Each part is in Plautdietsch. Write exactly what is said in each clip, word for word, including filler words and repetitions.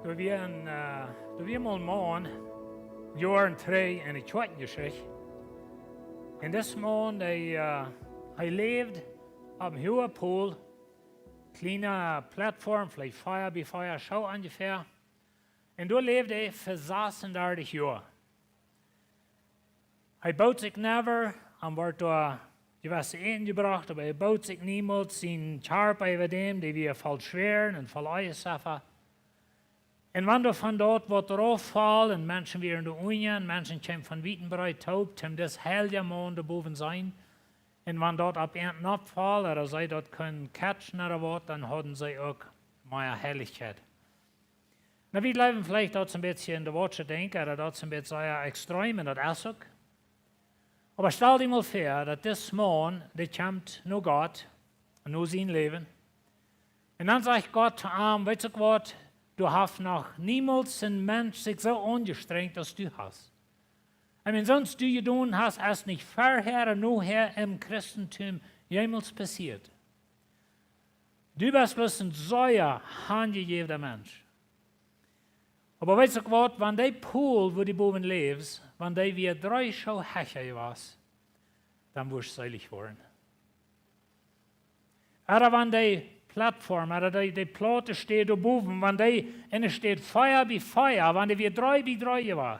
Doa wia een, äh, doa wia mol een Maun, Joaren trigj enne Kjoakjenjeschicht. Un dis Maun, dee, äh, hee läwd opp een hoagen Pol, kjliene Plattform, veleicht vea bie vea Schoo onjefäa. Un doa läwd hee fa sasundartich Joa. Hee boot sikj never, am wort doa jewesse Äten jebrocht, oba hee boot sikj niemols. Sien Kjarpa äwa däm, dee wia voll Schmäaren un voll Eejeseffa. Un wan doa von daut waut rauf foll, un Menschen wieren doa unja, un Menschen kjeemen von wiet un breet toop, toom dis heilja Maun doa bowen seenen. Un wan daut opp an nopp foll, ooda see daut kunnen catchen ooda waut, dan hauden see uk mea Heilichkjeit. Nu, wie jleewen veleicht daut es een bät en de Welt to denkjen, ooda daut es een bät sea extrem, un daut es uk. Oba stal die mol väa, daut dis Maun, dee kjemt no Gott, no sien Läwen. Un dan sajcht Gott to am: "Weetst uk waut, du hast noch niemols een Mensch sikj soo aunjestrenjt aus du hast. Un waut du jedonen hast, es nich verhäa un nohäa em Christentum jemols passieet. Du best bloos een sea hanjejäwda Mensch. Oba weetst uk waut, wan dee Pol, wua du bowen läwst, wan dee wia dree Schoo hecha wia, dan wurscht seelich woaren. Ooda wan dee Plattform, ooda dee, dee Plaut doa steit doa bowen, wan dee enne steit vea bie vea, wan dee wia dree bie dree wia,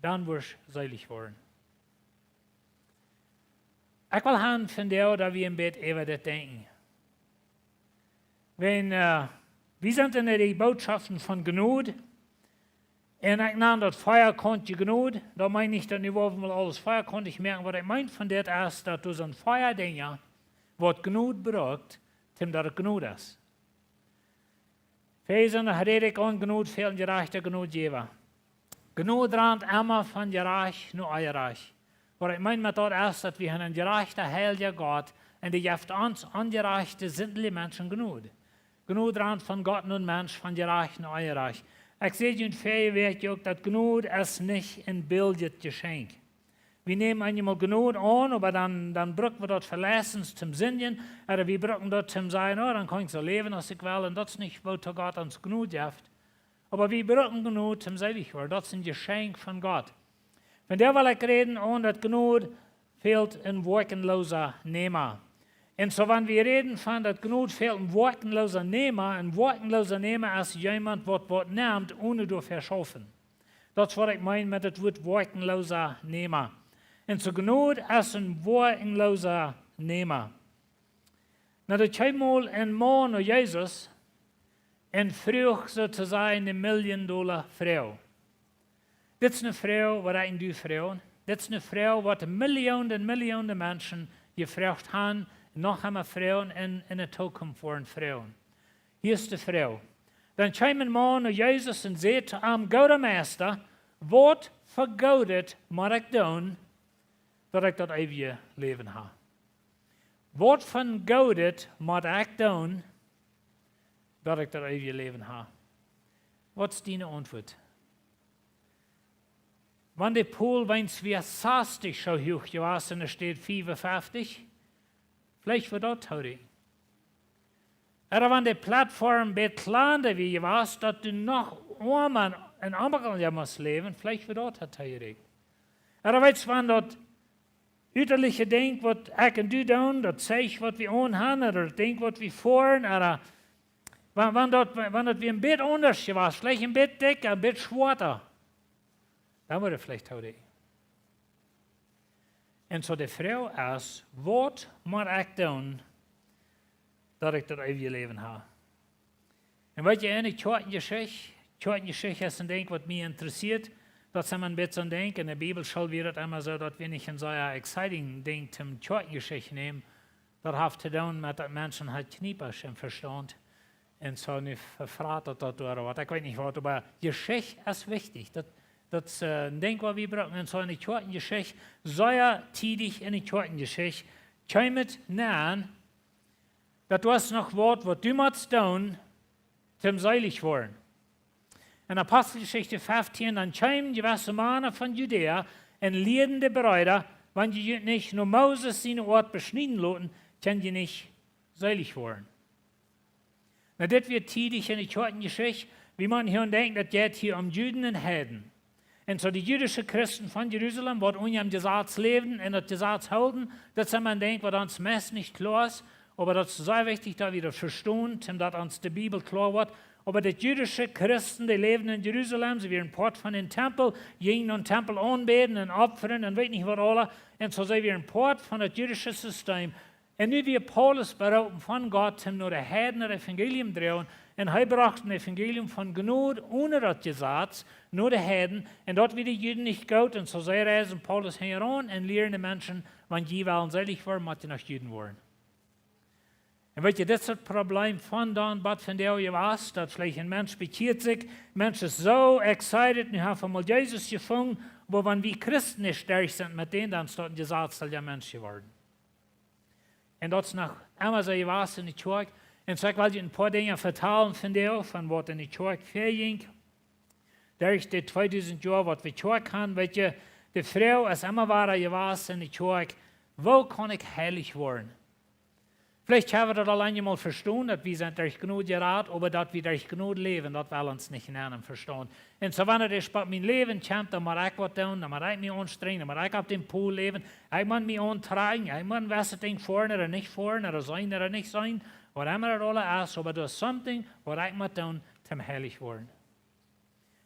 dan wurscht seelich woaren." Ekj well han von die, daut wie een bät äwa dit denkjen. Wan, äh, wie sent enne Bootschoften von Jnod, un ekj nan daut veakontje Jnod, daut meen ekj nich, daut nu woa wie mol aules veakontich moaken. Waut ekj meen von dit es, daut doa sent vea Dinja, waut Jnod brukt, toom daut et Jnod es. Väa Sindach räd ekj aun Jnod, väl een jerajchta Jnodjäwa. Jnod rant emma von Jerajcht no Onjerajcht. Waut ekj meen met daut es, daut wie haben een jerajchta, heilja Gott, un dee jeft ons onjerajchte, sindje Menschen Jnod. Jnod rant von Gott no Mensch, von Jerajcht no Onjerajcht. Ekj säd junt väaje Wäakj uk, daut Jnod es nich een biljet Jeschenkj. Wie nämen eenjemol Jnod aun, oba dan, dan brucken wie daut veleicht toom sindjen, ooda wie brucken daut toom sajen: "Oh, dan kaun ekj soo läwen aus ekj well," un daut es nich, woo Gott ons Jnod jeft. Oba wie brucken Jnod toom seelich woaren. Daut es een Jeschenkj von Gott. Von doa well ekj räden, aun daut Jnod fält een woakjenloosa Näma. Un soo, wan wie räden von daut Jnod fält een woakjenloosa Näma, een woakjenloosa Näma es jemaunt, waut, waut nemt, onen doafäa schaufen. Daut es waut ekj meen met daut Wuat woakjenloosa Näma. Un soo Jnod es een woakjenloosa Näma. Nu, doa kjeem mol een Maun no Jesus un fruach soo to sajen de Million-Dollar-Froag. Dit es eene Froag, waut ekj un du froagen. Dit es eene Froag, waut Millionen un Millionen Menschen jefroacht haben, un noch emma froagen un enne Zukunft woaren froagen. Hia es de Froag. Dan kjeem een Maun no Jesus un säd to am: "Gooda Meista, waut fa Goodet mott ekj doonen, daut ekj daut eewje Läwen hab? Waut fa Goodet mott ekj doonen, daut ekj daut eewje Läwen hab?" Waut es diene Auntwuat? Wan de Pol weens wia sastich Schoo huach jewast un doa steit fiewunfeftich, veleicht wudd daut tooräakjen. Ooda wan de Plattform bät kjlanda wia jewast, daut du noch oama un oama must läwen, veleicht wudd daut tooräakjen. Ooda weetst, wan daut ütaliche Dinkj, waut ekj un du doonen, daut Zeich, waut wie aunhaben, ooda daut Dinkj, waut wie foaren, ooda wan, wan daut, wan daut wia een bät aundasch jewast, veleicht een bät dikja, een bät schwoata, dan wudd et veleicht tooräakjen. Un soo de Froag es: "Waut mott ekj doonen, daut ekj daut eewje Läwen hab?" Un weetst, enne Kjoakjenjeschicht, Kjoakjenjeschicht es een Dinkj, waut mie interessieet. Daut es emma een bät soon Dinkj. Enne Bibelschool wia daut emma soo, daut wie nich een sea exciting Dinkj toom Kjoakjenjeschicht nämen. Daut haft to doonen met daut Menschen haben Kjniepasch em Vestaunt. Un soo nu vefrat daut daut doa waut. Ekj weet nich waut, oba Jeschicht es wichtich. Daut, daut es, äh, een Dinkj, waut wie brucken. Un soo enne Kjoakjenjeschicht, sea tiedich enne Kjoakjenjeschicht, kjeem et nenn, daut doa es noch waut, waut du motst doonen, toom seelich woaren. En Aposteljeschicht fieftieen, dan kjeemen jewesse Mana von Judäa un lieeden de Breeda: "Wan jie junt nich no Moses siene Oat beschnieden loten, kjenn jie nich seelich woaren." Nu, dit wia tiedich enne Kjoakjenjeschicht, Wie motten hia aun denkjen, daut jeit hia om Juden un Heiden. Un soo de jüdische Christen von Jerusalem, waut unja daut Jesaz läwden un daut Jesaz hilden, daut es een Dinkj, waut ons meist nich kloa es, oba daut es sea wichtich, daut wie daut vestonen, daut ons de Bibel kloa woat. Oba de jüdische Christen, dee läwden en Jerusalem, see wieren Poat von dän Tempel, jinjen dän Tempel aunbäden un opfren un weet nich waut aules. Un soo see wieren Poat von daut jüdische System. Un nu wia Paulus beroopen von Gott, om no de Heiden daut Evangelium droagen. Un hee brocht een Evangelium von Jnod onen daut Jesaz no de Heiden. Un daut wia de Juden nich goot. Un soo see reisden Paulus hinjaraun un lieeden de Menschen, wan jie wellen seelich woaren, mott jie noch Juden woaren. Un weet jie, dit es daut Problem von dan bat vondoag jewast, daut veleicht een Mensch bekjieet sikj, Mensch es soo excited, nu haft hee mol Jesus jefungen, oba wan wie Christen nich derch sent met dän, dan es daut een jesazlicha Mensch jeworden. Un daut es noch emma soo jewast en de Kjoakj. Un soo ekj well junt een poa Dinja vetalen vondoag, von waut en de Kjoakj väajinkj. Derch de tweedusent Joa waut wie Kjoakj han, weet jie, de Froag es emma wada jewast en de Kjoakj: Woo kaun ekj heilich woaren? Veleicht hab wie daut aul eemol vestonen, daut wie sent derch Jnod jerat, oba daut wie derch Jnod läwen, daut well ons nich en eenem vestonen. Un soo wan et es bat mien Läwen kjemt, dan mott ekj waut doonen, dan mott ekj mie aunstrenjen, dan mott ekj opp dän Pool läwen, ekj mott mie auntrakjen, ekj mott een jewesset Dinkj foaren ooda nich foaren, ooda seenen ooda nich seenen, waut emma daut aules es, oba doa es something, waut ekj mott doonen, om heilich woaren.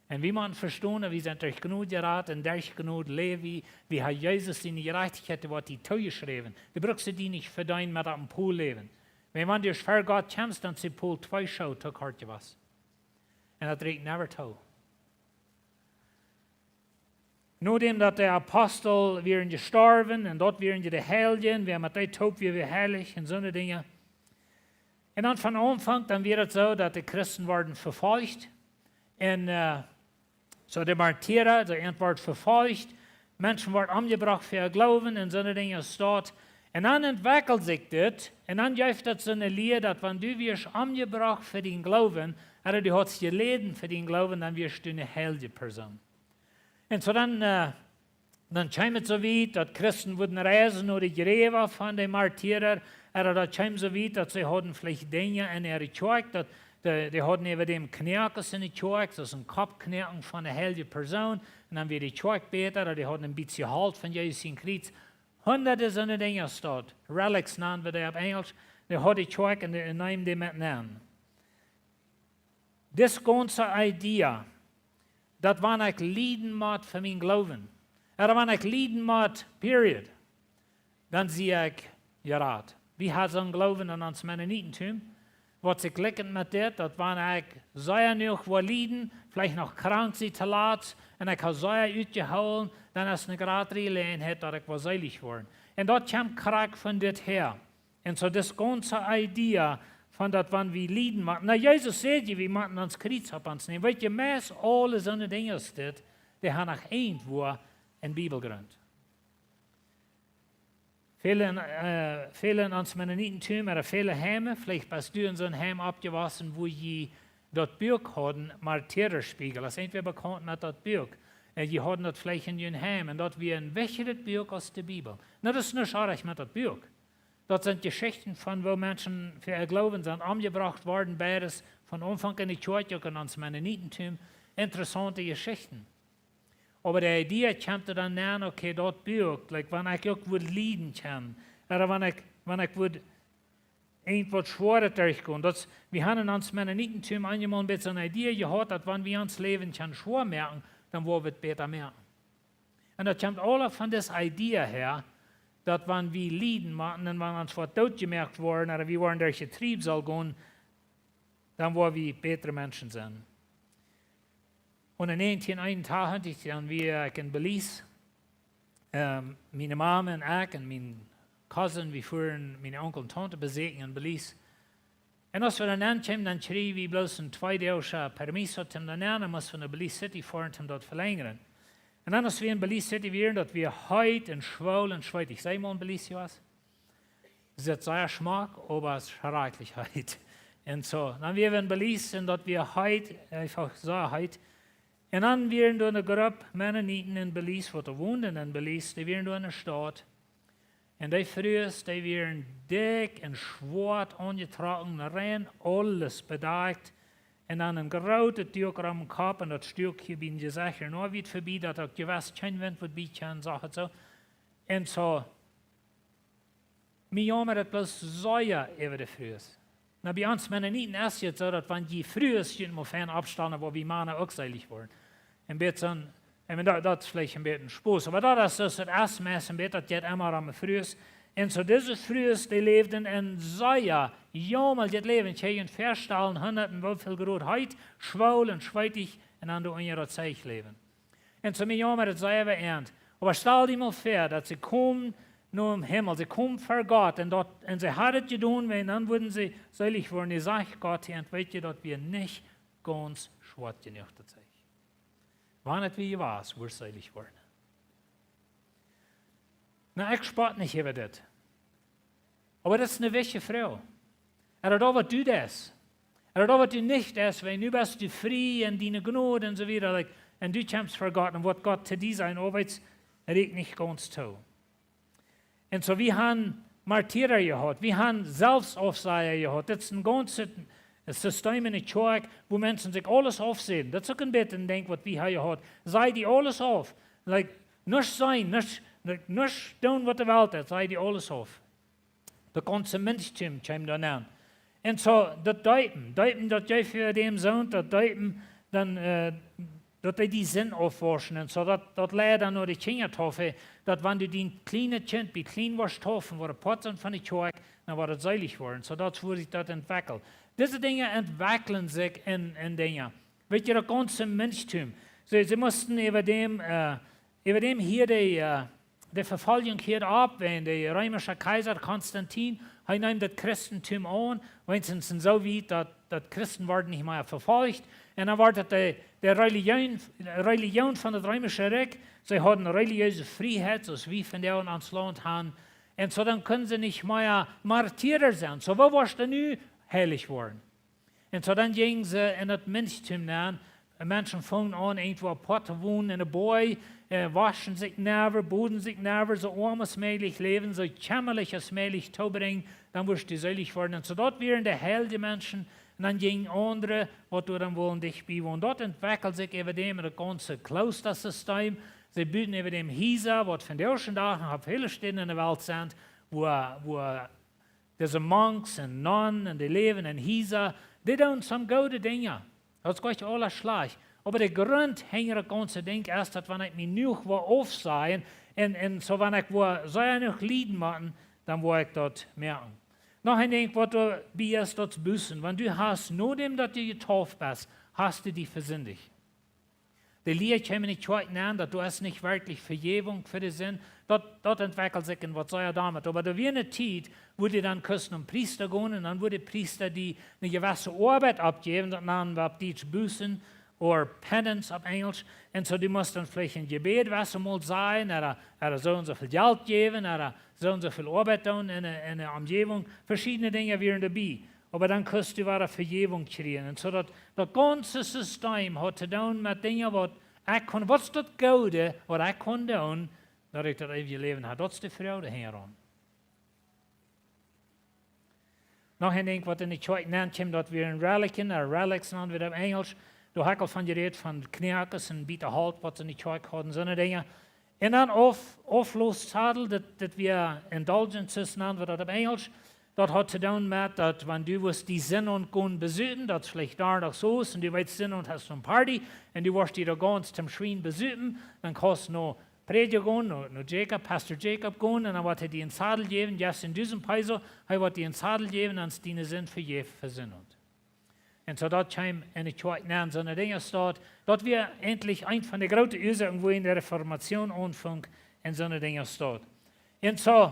Un wie motten vestonen, wie sent derch Jnod jerat un derch Jnod läw wie, wie haben Jesus siene Jerajchtichkjeit, dee woat die toojeschräwen. Du brukst die nich vedeenen met opp dän Pool läwen. Wan, wan du ver Gott kjemst, dan es de Pool twee Schoo to kort jewast. Un daut rieekjt never too. Nodäm daut de Apostel wieren jestorwen un daut wieren de Heilje, wäa met dee toop wia, wia heilich un soone Dinja. Un dan von Aunfank, dan wia et soo, daut de Christen worden vefolcht. Un, äh, soo de Martieren, soo an worden vefolcht. Menschen worden omjebrocht fa äa Gloowen un soone Dinja aus daut. Un dan entwekjeld sikj dit. Un dan jeef daut soone Lia, daut wan du wieescht omjebrocht fa dän Gloowen, ooda du haudst jeläden fa dän Gloowen, dan wieescht du eene heilje Persoon. Un soo dan, äh, dan kjeem et soo wiet, daut Christen wudden reisen no de Jräwa von de Martieren. Ooda daut kjeem soo wiet, daut see hauden veleicht Dinja en äare Kjoakj, daut de, dee hauden äwa däm Knoakes en de Kjoakj, daut es een Koppknoaken von eene heilje Persoon. Un dan wia de Kjoakj bäta, ooda dee hauden een bät Holt von Jesus sien Kjriez. Hunderte soone Dinja aus daut. Relics nanen wie dee opp Enjlisch. Dee haud de Kjoakj un dee neem dee met nenn. Dise gaunze Idee, daut wan ekj lieden mott fa mienen Gloowen, ooda wan ekj lieden mott, period, dan sie ekj jerat. Wie haben soon Gloowen en ons Mennonitentum, waut sikj likjent met dit, daut wan ekj sea noch woa lieden, veleicht noch krank sie toolatst, un ekj hab sea utjehoolen, dan es eene jratre Jeläajenheit, daut ekj woa seelich woaren. Un daut kjemt krakjt von dit häa. Un soo dise gaunze Idee von daut, wan wie lieden motten. Nu, Jesus säd je, wie motten ons Kjriez opp ons nämen. Weet jie, meist aule soone Dinja aus dit, dee haben noch irjentwua een Bibelgrunt. Väle, äh, väle en ons Mennonitentum, ooda väle Heime, veleicht best du en soon Heim oppjewossen, wua jie daut Buak hauden, Martiererspiegel. Es irjentwäa bekaunt met daut Buak? Äh, jie hauden daut veleicht en jun Heim. Un daut wia een wichtjet Buak aus de Bibel. Nu, daut es nuscht orrajcht met daut Buak. Daut sent Jeschichten von woo Menschen fa äa Gloowen sent omjebrocht worden, beides von Aunfank en de Kjoakj, uk en ons Mennonitentum. Interessaunte Jeschichten. Oba de Idee kjemt dan nenn, okay, daut Buak, like, wan ekj uk wudd lieden kjennen, ooda wan ekj, wan ekj wudd irjentwaut Schwoaret derchgonen. Daut, wie haben en ons Mennonitentum eemol een bät soone Idee jehaut, daut wan wie ons Läwen kjennen schwoa moaken, dan woa wie et bäta moaken. Un daut kjemt aula von dise Idee häa, daut wan wie lieden motten un wan ons woat dootjemoakt woaren, ooda wie woaren derch de Triebsal gonen, dan woa wie bätre Menschen sennen. Un en negentien eenuntachentich, dan wia ekj en Belize, ähm, miene Mame un ekj un mien Cousin, wie fuaren miene Onkel un Taunte besieekjen en Belize. Un aus wie dan ankjeemen, dan kjrieejen wie bloos een tweedoagschen Permiso, toom dan aun, dan musten wie no Belize City foaren, toom daut velenjren. Un dan, aus wie en Belize City wieren, daut wia heet un schwool un schweetig. Sent jie mol en Belize jewast? Daut es sea schmock, oba es schrakjlich heet. Un soo, dan wieren wie en Belize un daut wia heet, eefach soo heet. Un dan wieren doa eene Grupp Mennoniten en Belize, waut doa wonden en Belize, dee wieren doa en de Staut. Un dee Frues, dee wieren dikj un schwoat aunjetrocken, rein aules bedakjt. Un dan een grootet Duak rom dän Kopp un daut Stekj hia bie sien Jesecht. Un nu wia et verbie, daut uk jewess kjeen Wint wudd bie kjennen, saj et soo. Un soo, mie jaumat et bloos sea äwa de Frues. Nu, bie ons Mennoniten es et soo, daut wan jie Frues junt mol fein oppstalen, woa wie Mana uk seelich woaren. Een bät soo, ekj meen, daut, daut es veleicht een bät een Spos, oba daut es soo, daut es meist een bät, daut jeit emma om Frues. Un soo dise Frues, dee läwden een sea jaumalijet Läwen, kjenn jie junt väastalen, hundat un woo väl Grod Heet, schwool un schweetich, un dan doa unja daut Zeich läwen. Un soo mie jaumat et sea äwa an. Oba stal die mol väa, daut see komen nom Himmel, see komen ver Gott, un daut, un see hauden et jedonen, wan dan wudden see seelich woaren. Dee sajcht Gott hia, un weet jie, daut wia nich gaunz schwoa jenuach, daut sajcht. Wan et wia jewast, wudd seelich woaren. Nu, ekj spott nich äwa dit. Oba daut es eene wichtje Froag. Ooda daut, waut du deist. Ooda daut, waut du nich deist, wiels nu best du frie en diene Jnod un soo wieda. Like, un du kjemst ver Gott un woat Gott to die sajen, oh, weetst, rieekjt nich gaunz too. Un soo, wie haben Martieren jehaut, wie haben Selfstaufsajen jehaut. Daut es een gaunzet System enne Kjoakj, wua Menschen sikj aules aufsajen. Daut es uk een bät een Dinkj, waut wie haben jehaut. Saj die aules auf. Like, nuscht sajen, nuscht, nuscht doonen, waut de Welt deit, saj die aules auf. Daut gaunze Minschtum kjeem doa aun. Un soo, daut Deepen, Deepen, daut jeef fa dän Sän, daut Deepen, dan, äh, daut dee de Sind aufwauschen. Un soo, daut, daut leid dan no de Kjinjataufe, daut wan du dien kjlienet Kjint bie kjlien woascht taufen, woat et Poat sennen von de Kjoakj, dan woat et seelich woaren. Soo, daut es woo sikj daut entwekjelt. Dise Dinja entwekjlen sikj en, en Dinja. Weet jie, daut gaunze Minschtum. See, see musten äwa däm, äh, äwa däm hia de, äh, de Vefoljunk hia opp, wan de reemische Kjeisa Konstantin, hee neem daut Christentum aun, weens en soo wiet, daut, daut Christen worden nich mea vefolcht. Un dan wort daut de, de Relijoon, Relijoon von daut reemische Rikj. See hauden relijeese Frieheit, soo aus wie vondoag en ons Launt haben. Un soo dan kunnen see nich mea Martieren sennen. Soo, woo woascht du nu heilich woaren? Un soo dan jinjen see en daut Minschtum nenn. Menschen fungen aun, irjentwua apoat to wonen, en de Boaj, äh, wauschen sikj never, boden sikj never, soo oam aus mäajlich läwen, soo kjemmalich aus mäajlich toobrinjen, dan wurscht du seelich woaren. Un soo daut wieren de heilje Menschen, un dan jinjen aundre, waut doa dan wullen dicht bie wonen. Daut entwekjelt sikj äwa däm en daut gaunze Kloostasystem. See buden äwa däm Hiesa, waut vondoag dän Dach noch opp väle Städen en de Welt sent, wua, wua dise Monks un Nonnen un dee läwen en Hiesa, dee doonen some goode Dinja. Daut es goanich aules schlajcht. Oba de Grunt hinja daut gaunze Dinkj es, daut wan ekj mie nu woa aufsajen un, un soo wan ekj woa sea noch lieden motten, dan woa ekj daut moaken. Noch een Dinkj, waut doabie es, daut es Bussen. Wan du hast, nodäm daut du jetauft best, hast du die vesindicht. De Lia kjeem enne Kjoakj nenn, daut doa es nich werkjlich Vejäwunk fa de Sind. Daut, daut entwekjelt sikj en waut sea doamet. Oba doa wia eene Tiet, wua du dan kust nom Priesta gonen, un dan wudd de Priesta die eene jewesse Oabeit oppjäwen, daut nanen wie opp Dietsch Bussen, or penance opp Enjelsch. Un soo, du must dan veleicht een Jebäd, waut du must sajen, ooda, ooda soo un soo väl Jelt jäwen, ooda soo un soo väl Oabeit doonen en de, en de Omjäwunk. Veschiedne Dinja wieren doabie. Oba dan kust du wada Vejäwunk kjrieen. Un soo daut, daut gaunze System haud to doonen met Dinja, waut ekj kunn, waut es daut Goode, waut ekj kunn doonen, daut ekj daut eewje Läwen haud. Daut es de Froag hinjaraun. Noch een Dinkj, waut enne Kjoakj nenn kjeem, daut wieren Reliken, ooda relics nanen wie daut opp Enjelsch. Doa hab ekj aul von jerät, von Kjnoakes un Bieeta Holt, waut see enne Kjoakj hauden, soone Dinja. Un dan Auf-, Auflossadel, daut, daut wia indulgences, nanen wie daut opp Enjelsch. Daut haud to doonen met daut, wan du wurscht die Sind aun gonen besupen, daut es veleicht Donnadach soo, un du weetst, Sind aun hast soon Party, un du wurscht die doa gaunz tom Schwien besupen, dan kaust no Prädja gonen, no, no Jacob, Pastor Jacob gonen, un dan woat hee die een Sadel jäwen, jefst en dusent Peso, hee woat die een Sadel jäwen, dan es diene Sind vejäft fa Sind aun. Un soo daut kjeem enne Kjoakj nenn, soone Dinja staut. Daut wia eejentlich eent von de groote Uasoaken, woo de Reformatie aunfunk, en soone Dinja staut. Un soo,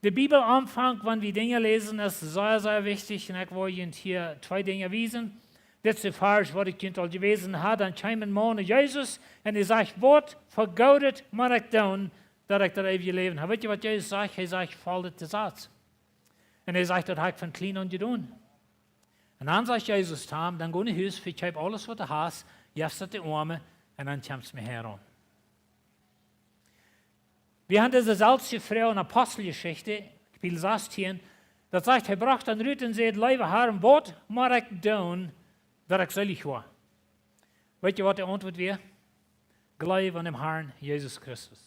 de Bibel aunfangen, wan wie Dinja läsen, es sea, sea wichtich. Un ekj well junt hia twee Dinja wiesen. Dit es de Varsch, waut ekj junt aul jewäsen haud. Dan kjeem een Maun no Jesus un hee säd: "Waut fa Goodet mott ekj doonen, daut ekj daut eewje Läwen hab?" Weetst du, waut Jesus sajcht? Hee sajcht: "Folj dän Saz." Un hee sajcht: "Daut hab ekj von kjlien aun jedonen." Un dan sajcht Jesus to am: "Dan go no Hus, vekjeep aules, waut du hast, jeff daut de Oame, un dan kjemst mie hinjaraun." Wie haben dise selwje Froag en Aposteljeschicht, Kapitel sastieen, daut sajcht: "Hee brocht am rut un säd: Leewa Har, waut mott ekj doonen, daut ekj seelich woa? Weet jie, waut de Auntwuat wia? Jleew aun däm Harn Jesus Christus.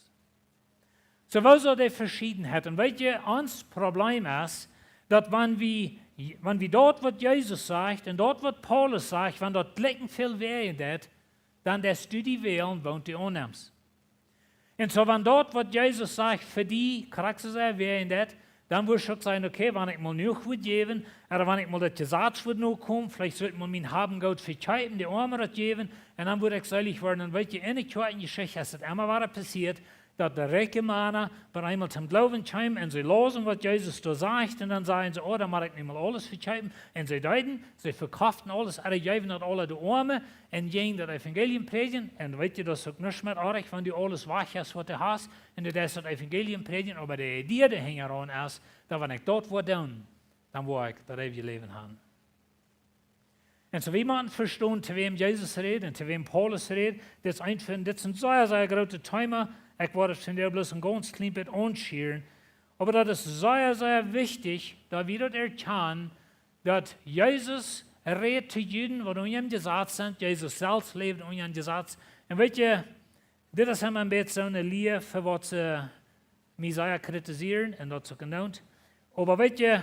Soo, woo soo de Veschiedenheit? Un weet jie, ons Probleem es, daut wan wie, wan wie daut, waut Jesus sajcht, un daut, waut Paulus sajcht, wan daut jlikj väl wäajen deit, dan deist du die wälen, woont du aunnemst. Un soo, wan daut, waut Jesus sajcht, fa die krakjt soo sea wäajen deit, dan wurscht du uk sajen: "Okay, wan ekj mol nu wudd jäwen, ooda wan ekj mol daut Jesaz wudd nokomen, veleicht sull ekj mol mien Hab un Goot vekjeepen, de Oame daut jäwen, un dan wudd ekj seelich woaren." Un weet jie, enne Kjoakjenjeschicht es daut emma wada passieet, daut de rikje Mana bie eemol toom Gloowen kjeemen un see lausen, waut Jesus doa sajcht, un dan sajen see: "Oh, dan mott ekj nu mol aules vekjeepen." Un see deeden, see vekoften aules, ooda jeewen daut aula de Oame, un jinjen daut Evangelium prädjen. Un weet jie, daut es uk nuscht met oajch, wan du aules wajch hast, waut du hast, un du deist daut Evangelium prädjen, oba de Idee doahinjaraun es, daut wan ekj daut woa doonen, dan woa ekj daut eewje Läwen haben. Un soo, wie motten vestonen, to wäm Jesus rät un to wäm Paulus rät. Dit es eent von, dit es een sea, sea grootet Thema. Ekj woa daut vondoag bloos een gaunz kjlien bät aunschieren. Oba daut es sea, sea wichtich, daut wie daut erkjanen, daut Jesus rät to Juden, waut unja daut Jesaz sent. Jesus selfst läwd unja daut Jesaz. Un weet jie, dit es emma een bät soone Lia fa waut see mie sea kritisieren un daut soo jedonen. Oba weet jie,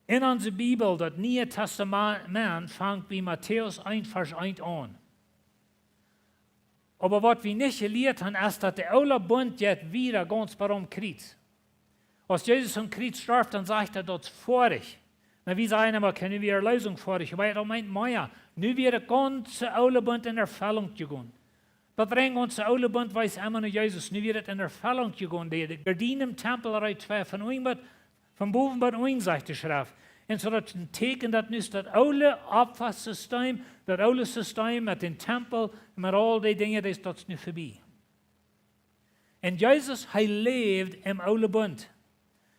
en onse Bibel, daut Niee Tastament, fangt bie Matäus eent, Varsch eent aun. Oba waut wie nich jelieet haben, es, daut de oole Bunt jeit wieda gaunz bat aum Kjriez. Aus Jesus aum Kjriez storf, dan sajcht hee: "Daut es foadich." Nu, wie sajen emma: "Okay, nu wia Erleesunk foadich." Oba daut meent mea. Nu wia de gaunze oole Bunt en Erfellunk jegonen. Daut wia gaunz de oole Bunt, wiest emma no Jesus. Nu wia daut en Erfellunk jegonen. De, de Gardien em Tempel reet twei, von unjen bat, von bowen bat unjen, sajcht de Schreft. Un soo daut een Tieekjen, daut nu daut oole Opfasystem, daut oole System met dän Tempel un met aul dee Dinja, daut, daut es nu verbie. Un Jesus, hee läwd em oole Bunt.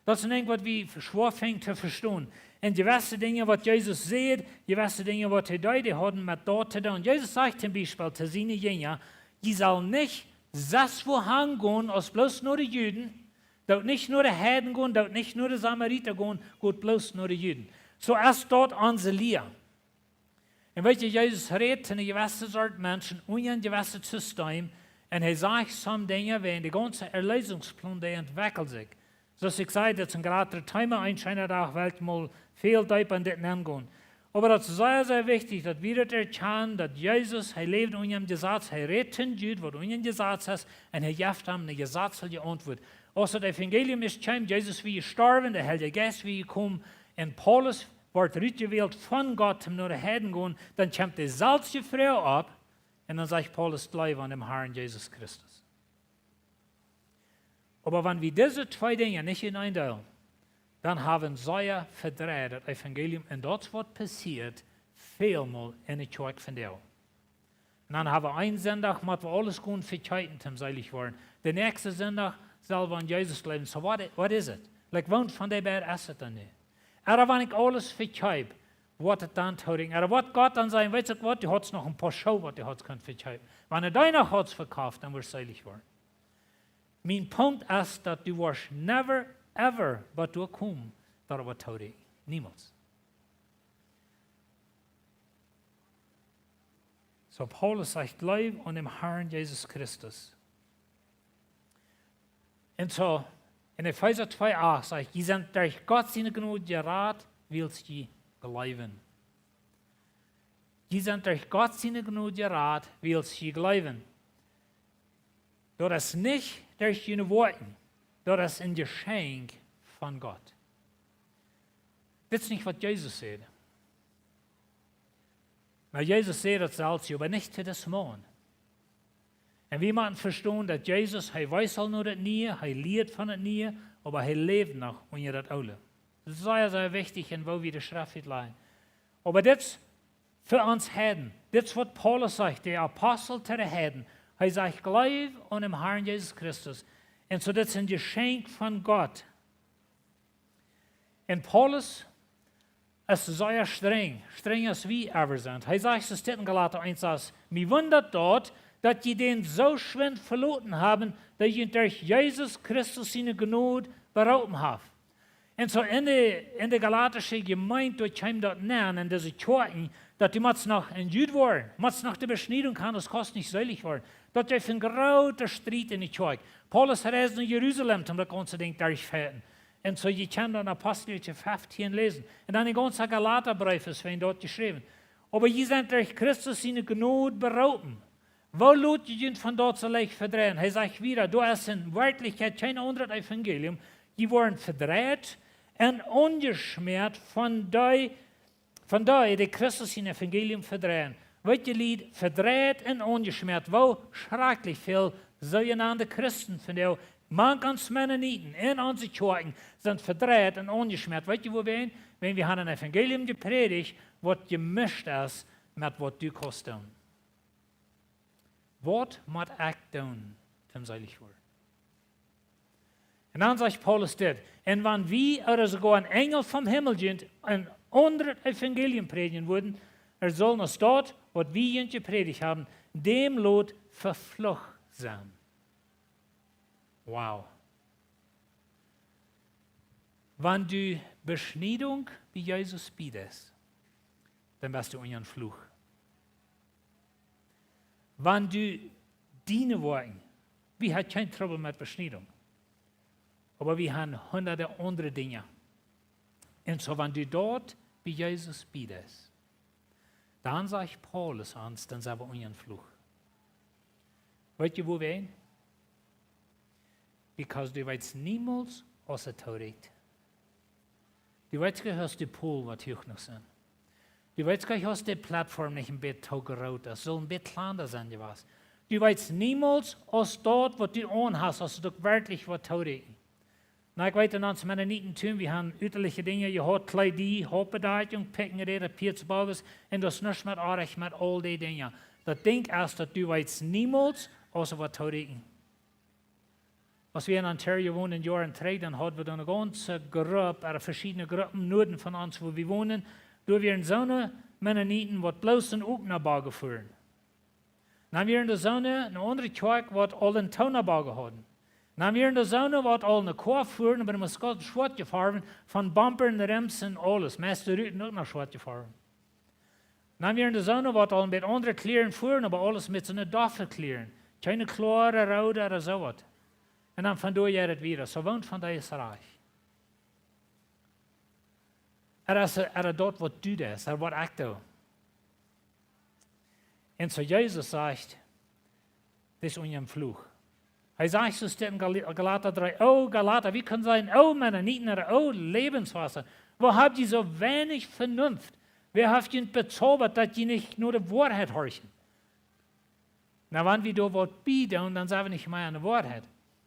Daut es een Dinkj, waut wie schwoa finjen to vestonen. Un jewesse Dinja, waut Jesus säd, jewesse Dinja, waut hee deed, dee hauden met daut to doonen. Jesus sajcht toom Biespel to siene Jinja: "Jie sellen nich sestwua han gonen aus bloos no de Juden, doot nich no de Heiden gonen, doot nich no de Samarita gonen, got bloos no de Juden." Soo es daut onse Lia. Un weet jie, Jesus rät to eene jewesse Sort Menschen, unja een jewesset System, un hee sajcht some Dinja, wäajen de gaunze Erleesungsplon, dee entwekjelt sikj. Soo aus ekj säd, daut es een jrata Thema, een scheena Dach well ekj mol väl deepa en dit nengonen. Oba daut es sea, sea wichtich, daut wie daut erkjanen, daut Jesus, hee läwd unja daut Jesaz, hee rät to de Juden, waut unja daut Jesaz es, un hee jeft an eene jesazliche Auntwuat. Aus daut Evangelium es kjeem, Jesus wia jestorwen, de Heilje Jeist wia jekomen, un Paulus wort rutjewält von Gott, om no de Heiden gonen, dan kjemt de selwje Froag opp, un dan sajcht Paulus: "Jleew aun däm Harn Jesus Christus." Oba wan wie dise twee Dinja nich enendadeelen, dan haben wie sea vedreit daut Evangelium, un daut es waut passieet välmol en de Kjoakj vondoag. Un dan haben wie een Sindach, motten wie aules gonen vekjeepen, om seelich woaren. De näakjste Sindach sell wie aun Jesus jleewen. Soo, waut, waut es et? Like, woont von dee beid es et dan nu? Ooda wan ekj aules vekjeep, woat et dan toorieekjen? Ooda woat Gott dan sajen: "Weetst du waut, du hast noch een poa Schoo, waut du hast kunt vekjeepen. Wan du dee noch hast vekoft, dan woascht seelich woaren." Mien Punkt es, daut du woascht never, ever, waut doa komen, daut woat toorieekjen. Niemols. Soo, Paulus sajcht: "Jleew aun däm Harn Jesus Christus." Un soo, en Efeesa twee acht sajcht: "Jie sent derch Gott siene Jnod jerat, wiels jie jleewen." Jie sent derch Gott siene Jnod jerat, wiels jie jleewen. Daut es nich derch june Woakjen, daut es een Jeschenkj von Gott. Dit es nich, waut Jesus säd. Nu, Jesus säd daut selfst, oba nich to dis Maun. Un wie motten vestonen, daut Jesus, hee wees aul no daut Niee, hee lieed von daut Niee, oba hee läwd noch unja daut Oole. Sea, sea wichtich, en woo wie de Schreft utlajen. Oba dit es fa ons Heiden. Dit es, waut Paulus sajcht, de Apostel to de Heiden. Hee sajcht: "Jleew aun däm Harn Jesus Christus." Un soo, dit es een Jeschenkj von Gott. Un Paulus es sea strenj, strenj aus wie ever sent. Hee sajcht, soo steit en Galata eent sas: "Mie wundat daut, daut jie dän soo schwind veloten haben, dee junt derch Jesus Christus siene Jnod beroopen haft." Un soo en de, en de galatische Jemeent, doa kjeem daut nenn, en dise Kjoakjen, daut du motst noch een Jud woaren, motst noch de Beschniedunk han, aus kaust nich seelich woaren. Daut jeef een grooten Striet en de Kjoakj. Paulus reisd no Jerusalem, om daut gaunze Dinkj derchfeiten. Un soo, jie kjennen daut en Aposteljeschicht feftieen läsen. Un dan de gaunze Galatabreef es wäajen daut jeschräwen. Oba jie sent derch Christus siene Jnod beroopen. Woo lot jie junt von daut soo leicht vedreien? Hee sajcht wieda, doa es en Werkjlichkjeit kjeen aundret Evangelium. Jie woaren vedreit un aunjeschmäat von dee, von dee, dee Christus sien Evangelium vedreien. Weet jie, Lied, vedreit un aunjeschmäat, woo schrakjlich väl soojenande Christen vondoag, mank ons Mennoniten en onse Kjoakjen, sent vedreit un aunjeschmäat. Weet jie, woo wie, wan wie haben een Evangelium jeprädicht, waut jemischt es met waut du kaust doonen. Waut mott ekj doonen, om seelich woaren? Un dan sajcht Paulus dit: Un wan wie ooda soogoa een Enjel vom Himmel junt een aundret Evangelium prädjen wudden, aus daut, waut wie junt jeprädicht haben, däm lot veflucht sennen. Wow. Wan du Beschniedunk bie Jesus biedeist, dan best du unja een Fluch. Wan du diene Woakjen, wie haben kjeen Trubbel met Beschniedunk, oba wie haben hunderte aundre Dinja. Un soo, wan du daut bie Jesus biedeist, dan sajcht Paulus ons, dan sent wie unja een Fluch. Weet jie, woo wie? Because du weetst niemols, aus et toorieekjt. Du weetst nich, aus de Pool waut huach noch sent. Du weetst nich, aus de Plattform nich een bät too groot es, sull een bät kjlanda sennen jewast. Du weetst niemols, aus daut, waut du aunhast, aus et uk werkjlich woat toorieekjen. Na, ekj weet, en ons Mennoniten, wie haben uterliche Dinja jehaut, Kjleeda, Hauptbedakjunk, Pikjenräda, Pietsbogens, un daut es nuscht met oajch met aul dee Dinja. Daut Dinkj es, daut du weetst niemols, aus et woat toorieekjen. Aus wie en Ontario wonden, Joaren trigj, dan hauden wie doa eene gaunze Grupp, ooda veschiedne Gruppen, Nuaden von ons, wua wie wonden. Doa wieren soone Mennoniten, waut bloos en Openboagen fuaren. Dan wieren doa soone, eene aundre Kjoakj, waut aul en Tonaboagen hauden. Dan wieren doa soone, waut aul eene Koa fuaren, oba dee wia gaunz schwoat jefoawen, von Bumper un Rims un aules. Meist de Ruten uk noch schwoat jefoawen. Dan wieren doa soone, waut aul met aundre Kjlieren fuaren, oba aules met soone doffe Kjlieren. Kjeene kloare, roode ooda soo waut. Un dan von doa jeit et wieda. Soo, waut von dee es rajcht? Ooda es, ooda daut, waut du deist, ooda waut ekj doo. Un soo Jesus sajcht, dit es unja een Fluch. Hee sajcht, soo steit en Gal-, Galata dree: "O Galata, wie kjennen sajen, o Mennoniten, o Lebenswasser, woo hab jie soo weinich Venunft? Wäa haft junt bezaubat, daut jie nich no de Woarheit horchen?" Na, wan wie doa waut bie doonen, dan sent wie nich mea aun de Woarheit.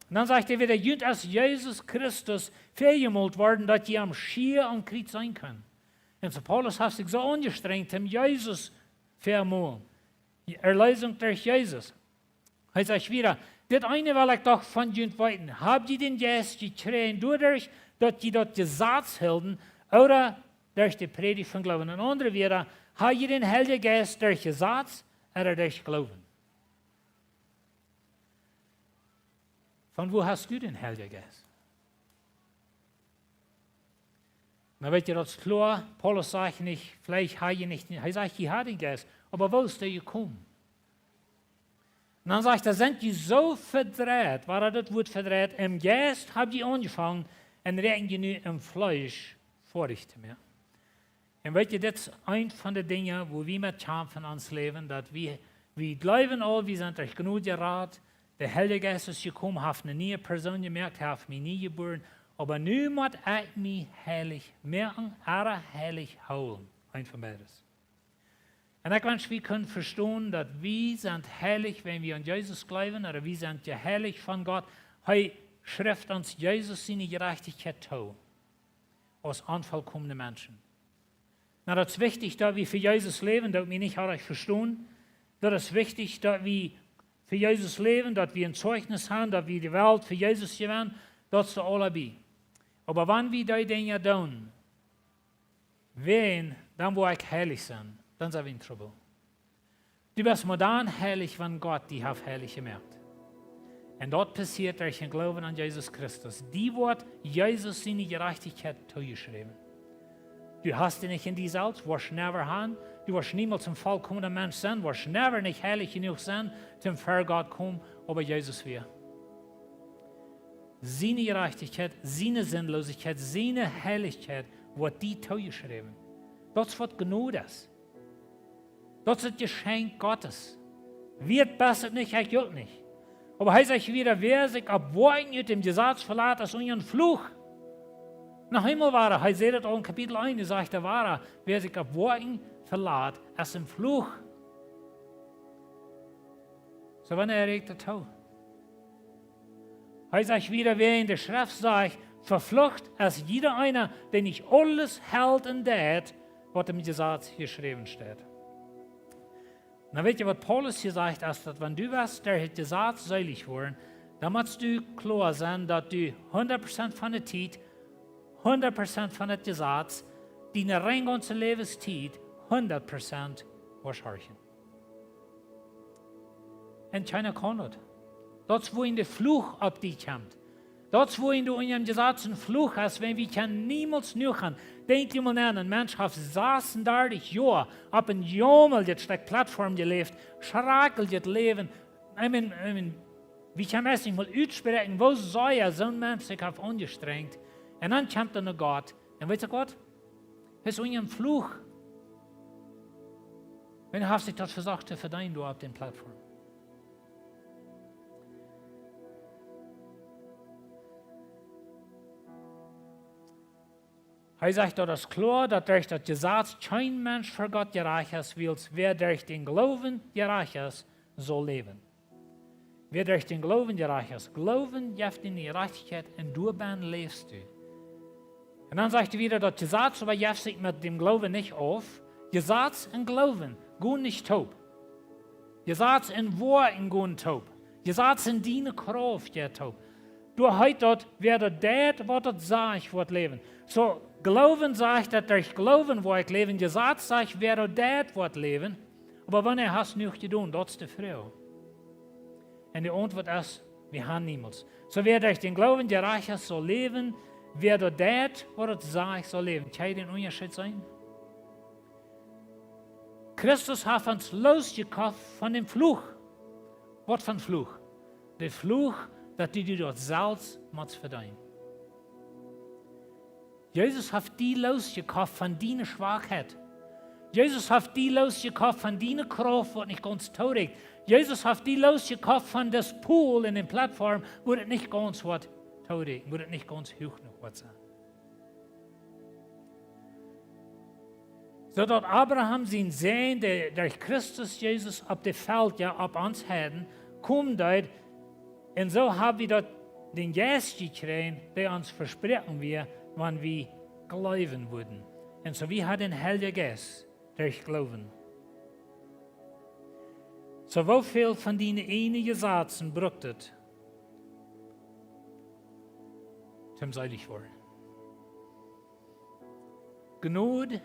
Un dan sajcht hee wieda: "Junt es Jesus Christus väajemolt worden, daut jie am schia aum Kjriez seenen kjennen." Un soo Paulus haft sikj soo aunjestrenjt, om Jesus väajemolt. Erlösung derch Jesus. Hee sajcht wieda: "Dit eene well ekj doch von junt weeten. Hab jie dän Jeist jekjräajen doaderch, daut jie daut Jesaz hilden, ooda derch de Prädicht von Gloowen?" En aundre Wieed, hab jie dän Heiljen Jeist derch Jesaz ooda derch Gloowen? Von wua hast du dän Heiljen Jeist? Na, weet jie, daut es kloa, Paulus sajcht nich, veleicht hab jie nich, hee sajcht, jie haben dän Jeist, oba woo es dee jekomen? Un dan sajcht hee: "Sent jie soo vedreit, wua daut Wuat vedreit, em Jeist hab jie aunjefongen un räakjen jie nu em Fleesch foadich to moaken?" Un weet jie, dit es eent von de Dinja, wua wie met kjamfen en ons Läwen, daut wie, wie jleewen aul, wie sent derch Jnod jerat, de Heilje Jeist es jekomen, haft eene niee Persoon jemoakt, haft mie nie jebuaren, oba nu mott ekj mie heilich moaken, ooda heilich hoolen. Eent von beides. Un ekj wensch, wie kjennen vestonen, daut wie sent heilich, wan wie aun Jesus jleewen, ooda wie sent jeheilicht von Gott. Hee schrift ons Jesus siene Jerajchtichkjeit too, aus onvolkomne Menschen. Na, daut es wichtich, daut wie fa Jesus läwen, daut wie nich aundasch vestonen. Daut es wichtich, daut wie fa Jesus läwen, daut wie een Zeichnis haben, daut wie de Welt fa Jesus jewennen, daut es doa aul bie. Oba wan wie dee Dinja doonen, wan, dan woa ekj heilich sennen, dan sent wie en Trubbel. Du best mau dan heilich, wan Gott die haft heilich jemoakt. Un daut passieet derch een Gloowen aun Jesus Christus. Die woat Jesus siene Jerajchtichkjeit toojeschräwen. Du hast dee nich en die selfst, woascht never han. Du woascht niemols een volkomna Mensch sennen, woascht never nich heilich jenuach sennen, toom ver Gott komen, oba Jesus wia. Siene Jerajchtichkjeit, siene Sindlosichkjeit, siene Heilichkjeit woat die toojeschräwen. Daut es waut Jnod es. Daut es daut Jeschenkj Gottes. Wie et best nich, ekj uk nich. Oba hee sajcht wieda: Wäa sikj opp Woakjen ut däm Jesaz velat, es unja een Fluch. Noch eemol wada, hee säd et aul en Kapitel eent, hee sajcht doa wada: Wäa sikj opp Woakjen velat, es een Fluch. Soo, wanea räakjt daut too? Hee sajcht wieda, wäa en de Schreft sajcht: Veflucht es jieda eena, dee nich aules helt un deit, waut em Jesaz jeschräwen steit. Nu weet jie, waut Paulus hia sajcht, es daut, wan du west derch daut Jesaz seelich woaren, dan motst du kloa sennen, daut du hundat Prozent von de Tiet, hundat Prozent von daut Jesaz, diene rein gaunze Läwenstiet, hundat Prozent woascht horchen. Un kjeena kaun daut. Daut es, wua de Fluch opp die kjemt. Daut es, wua du unja een Jesaz een Fluch hast, wiels wie kjennen niemols jenuach han. Denkj die mol no, een Mensch haft sasundartich Joa opp een jämeljet Stekj Plattform jeläft, schrakjeljet Läwen. I mean, I mean, wie kjennen daut nich mol utspräakjen, woo sea soon Mensch sikj haft aunjestrenjt. Un dan kjemt hee no Gott. Un weetst du waut? Hee es unja een Fluch. Wiels hee haft sikj daut vesocht to vedeenen doa opp dee Plattform. Hee sajcht, daut es kloa, daut derch daut Jesaz kjeen Mensch ver Gott jerajcht es, wiels wäa derch dän Gloowen jerajcht es, saul läwen. Wäa derch dän Gloowen jerajcht es. Gloowen jeft die Jerajchtichkjeit un doabennen läfst du. Un dan sajcht hee wieda, daut Jesaz oba jeft sikj met däm Gloowen nich auf. Jesaz un Gloowen gonen nich toop. Jesaz un Woakjen gonen toop. Jesaz un diene Krauft jeit toop. Doa heet daut, wäa daut deit, waut daut sajcht, woat läwen. Soo, Gloowen sajcht, daut derch Gloowen woa ekj läwen. Jesaz sajcht, wäa daut deit, woat läwen. Oba wanea hast du jenuach jedonen, daut es de Froag. Un de Auntwuat es, wie han niemols. Soo, wäa derch dän Gloowen jerajcht es, saul läwen. Wäa daut deit, waut daut sajcht, saul läwen. Kjenn jie dän Unjascheet seenen? Christus haft ons losjekoft von dän Fluch. Waut fa een Fluch? De Fluch, daut du die daut selfst motst vedeenen. Jesus haft die losjekoft von diene Schwakheit. Jesus haft die losjekoft von diene Krauft, waut nich gaunz tooräkjt. Jesus haft die losjekoft von daut Pool en de Plattform, wua daut nich gaunz woat tooräkjen, wua daut nich gaunz huach jenuach woat sennen. Soo daut Abraham sien Sän, dee derch Christus Jesus opp de Welt, jo, opp ons Heiden, komen deed, un soo hab wie daut, dän Jeist jekjräajen, dee ons vesproaken wia, wan wie jleewen wudden. Un soo wie haben dän Heiljen Jeist derch Gloowen. Soo, woo väl von diene ieejne Jesazen brukt et, toom seelich woaren? Jnod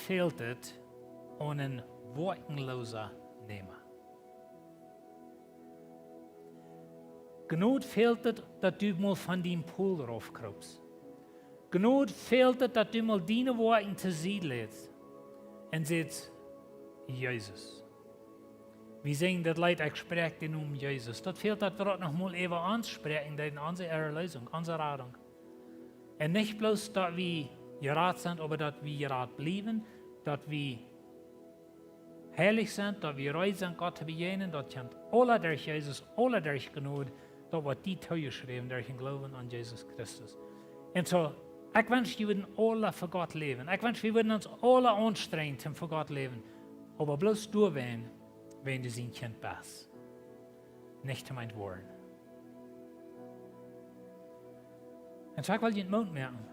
fält et aun een woakjenloosa Näma. Jnod fält et, daut du mol von dän Pool rauf kroopst. Jnod fält et, daut du mol diene Woakjen to Sied lätst un sajchst: Jesus. Wie sinjen daut Leet: Ekj spräakj dän Nomen Jesus. Daut fält, daut wie daut noch mol äwa ons spräakjen, daut es onse Erlösung, onse Radunk. Un nich bloos, daut wie jerat sent, oba daut wie jerat bliewen, daut wie heilich sent, daut wie reed sent, Gott to bejäajnen, daut kjemt aula derch Jesus, aula derch Jnod, daut woat die toojeschräwen derch dän Gloowen aun Jesus Christus. Un soo, ekj wensch, wie wudden aula fa Gott läwen. Ekj wensch, wie wudden ons aula aunstrenjen, om fa Gott läwen. Oba bloos doawäajen, wäajen du sien Kjint best. Nich toom eent woaren. Un soo, ekj well junt Moot moaken.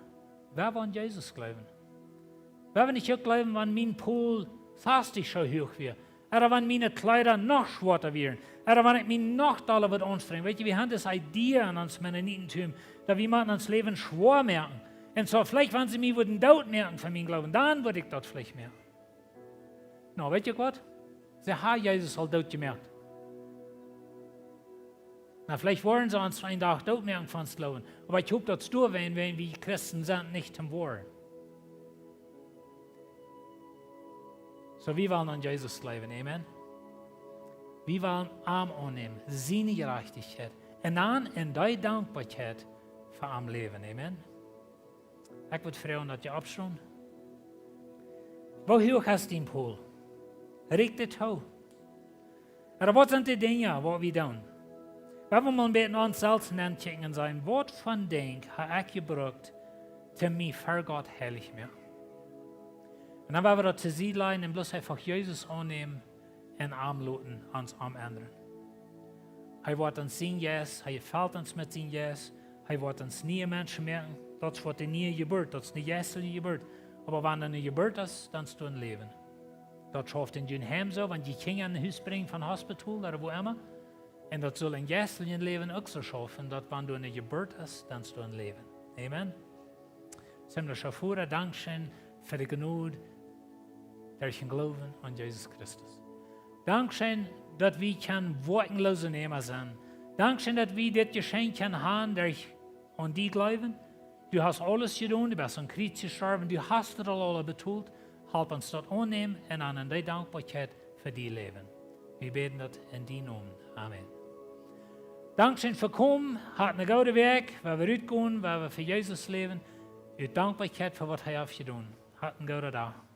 Wäa woat aun Jesus jleewen? Wäa woat nich uk jleewen, wan mien Pool fastich soo huach wia? Ooda wan miene Kjleeda noch schwoata wieren? Ooda wan ekj mie noch dolla wudd aunstrenjen? Weetst du, wie haben dise Idee en ons Mennonitentum, daut wie motten ons Läwen schwoa moaken. Un soo, veleicht, wan see mie wudden doot moaken fa mienen Gloowen, dan wudd ekj daut veleicht moaken. Nu, weetst du waut? See haben Jesus aul doot jemoakt. Na, veleicht woaren see ons een Dach dootmoaken von ons Gloowen. Oba ekj hop, daut es doawäajen, wäajen wie Christen sent, nich toom woaren. Soo, wie wellen aun Jesus jleewen. Amen. Wie wellen am aunnämen, siene Jerajchtichkjeit. Un dan en dee Dankboakjeit fa am läwen. Amen. Ekj wudd froagen, daut jie oppstonen. Woo huach es dien Pool? Rieekjt et too? Ooda waut sent de Dinja, waut wie doonen? Wan wie mol een bät no ons selfst nenkjikjen un sajen: Waut von Dinj ha ekj jebrukt, toom mie ver Gott heilich moaken? Un dan woa wie daut to Sied lajen un bloos eefach Jesus aunnämen un am loten ons omendren. Hee woat ons sien Jeist, hee felt ons met sien Jeist, hee woat ons niee Menschen moaken. Daut es waut de niee Jeburt, daut es ne jeistelje Jeburt. Oba wan doa ne Jeburt es, dan es doa een Läwen. Daut schauft en jun Heim soo, wan jie Kjinja en Hus brinjen von Hospital ooda wua emma. Un daut sull em jeisteljen Läwen uk soo schaufen, daut wan doa ne Jeburt es, dan es doa een Läwen. Amen. Himmlischa Voda, dankscheen fa de Jnod derch dän Gloowen aun Jesus Christus. Dankscheen, daut wie kjennen woakjloose Näma sennen. Dankscheen, daut wie dit Jeschenkj kjennen han derch aun die jleewen. Du hast aules jedonen, du best aum Kjriez jestorwen, du hast et aul aules betolt. Halp ons daut aunnämen un aun en dee Dankboakjeit fa die läwen. Wie bäden daut en dienen Nomen. Amen. Dankscheen fa komen, hat ne goode Wäakj, wua wie rutgonen, wua wie fa Jesus läwen. Ut Dankboakjeit fa waut hee haft jedonen. Hat en gooden Dach.